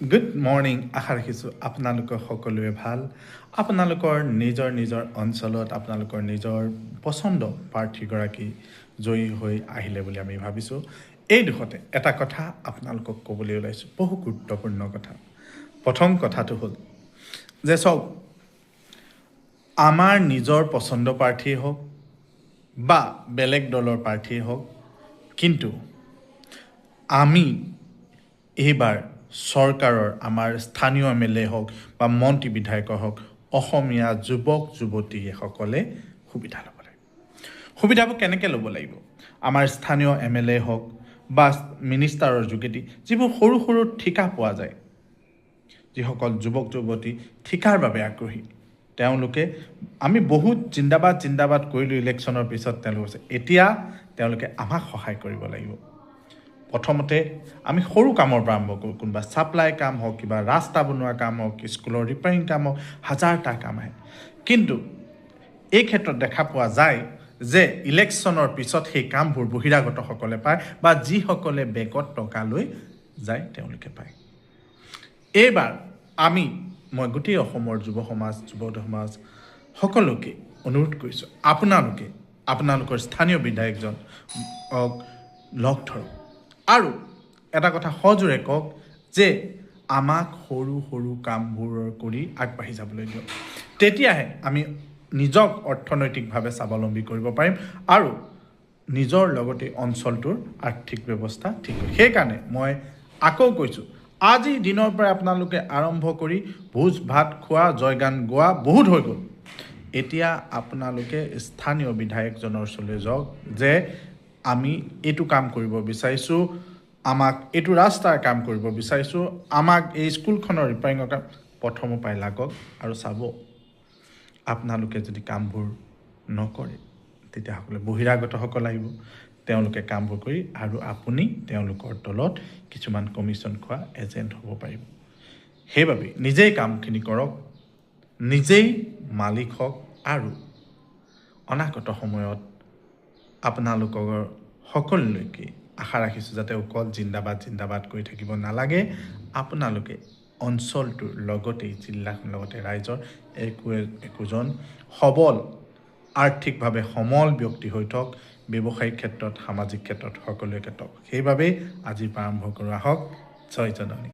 Good morning. আশা ৰাখিছোঁ আপোনালোকৰ সকলোৱে ভাল। আপোনালোকৰ নিজৰ নিজৰ অঞ্চলত আপোনালোকৰ নিজৰ পচন্দ প্ৰাৰ্থীগৰাকী জয়ী হৈ আহিলে বুলি আমি ভাবিছোঁ। এই দিশতে এটা কথা আপোনালোকক ক'বলৈ ওলাইছোঁ, বহু গুৰুত্বপূৰ্ণ কথা। প্ৰথম কথাটো হ'ল যে চাওক, আমাৰ নিজৰ পচন্দ প্ৰাৰ্থীয়ে হওক বা বেলেগ দলৰ প্ৰাৰ্থীয়ে হওক, কিন্তু আমি এইবাৰ চৰকাৰৰ আমাৰ স্থানীয় এম এল এ হওক বা মন্ত্ৰী বিধায়কৰ হওক, অসমীয়া যুৱক যুৱতীসকলে সুবিধা ল'ব লাগিব। সুবিধাবোৰ কেনেকৈ ল'ব লাগিব? আমাৰ স্থানীয় এম এল এ হওক বা মিনিষ্টাৰৰ যোগেদি যিবোৰ সৰু সৰু ঠিকা পোৱা যায়, যিসকল যুৱক যুৱতী ঠিকাৰ বাবে আগ্ৰহী, তেওঁলোকে আমি বহুত জিন্দাবাদ জিন্দাবাদ কৰিলোঁ ইলেকশ্যনৰ পিছত, তেওঁলোক কৈছে এতিয়া তেওঁলোকে আমাক সহায় কৰিব লাগিব। প্ৰথমতে আমি সৰু কামৰ পৰা আৰম্ভ কৰোঁ। কোনোবা ছাপ্লাই কাম হওক, কিবা ৰাস্তা বনোৱা কাম হওক, স্কুলৰ ৰিপেয়াৰিং কাম হওক, হাজাৰটা কাম আহে। কিন্তু এই ক্ষেত্ৰত দেখা পোৱা যায় যে ইলেকশ্যনৰ পিছত সেই কামবোৰ বহিৰাগতসকলে পায় বা যিসকলে বেগত টকা লৈ যায় তেওঁলোকে পায়। এইবাৰ মই গোটেই অসমৰ যুৱ সমাজ, যুৱ সমাজ সকলোকে অনুৰোধ কৰিছোঁ, আপোনালোকে আপোনালোকৰ স্থানীয় বিধায়কজন লগ ধৰক আৰু এটা কথা সজোৰে কওক যে আমাক সৰু সৰু কামবোৰৰ কৰি আগবাঢ়ি যাবলৈ দিয়ক। তেতিয়াহে আমি নিজক অৰ্থনৈতিকভাৱে স্বাৱলম্বী কৰিব পাৰিম আৰু নিজৰ লগতে অঞ্চলটোৰ আৰ্থিক ব্যৱস্থা ঠিক কৰিব। সেইকাৰণে মই আকৌ কৈছোঁ, আজিৰ দিনৰ পৰাই আপোনালোকে আৰম্ভ কৰি ভোজ ভাত খোৱা, জয়গান গোৱা বহুত হৈ গ'ল। এতিয়া আপোনালোকে স্থানীয় বিধায়কজনৰ ওচৰলৈ যাওক যে আমি এইটো কাম কৰিব বিচাৰিছোঁ, আমাক এইটো ৰাস্তাৰ কাম কৰিব বিচাৰিছোঁ, আমাক এই স্কুলখনৰ ৰিপেয়াৰিঙৰ কাম। প্ৰথমৰ পৰাই লাগক আৰু চাব, আপোনালোকে যদি কামবোৰ নকৰে তেতিয়াহ'লে বহিৰাগতসকল আহিব, তেওঁলোকে কামবোৰ কৰি আৰু আপুনি তেওঁলোকৰ তলত কিছুমান কমিশ্যন খোৱা এজেণ্ট হ'ব পাৰিব। সেইবাবে নিজেই কামখিনি কৰক, নিজেই মালিক হওক আৰু অনাগত সময়ত আপোনালোকৰ সকলোলৈকে আশা ৰাখিছোঁ যাতে অকল জিন্দাবাদ জিন্দাবাদ কৰি থাকিব নালাগে। আপোনালোকে অঞ্চলটোৰ লগতে জিলাখনৰ লগতে ৰাইজৰ একো একোজন সবল, আৰ্থিকভাৱে সমল ব্যক্তি হৈ থওক, ব্যৱসায়িক ক্ষেত্ৰত, সামাজিক ক্ষেত্ৰত, সকলোৰে ক্ষেত্ৰত। সেইবাবেই আজিৰ পৰা আৰম্ভ কৰোঁ আহক। জয় জননী।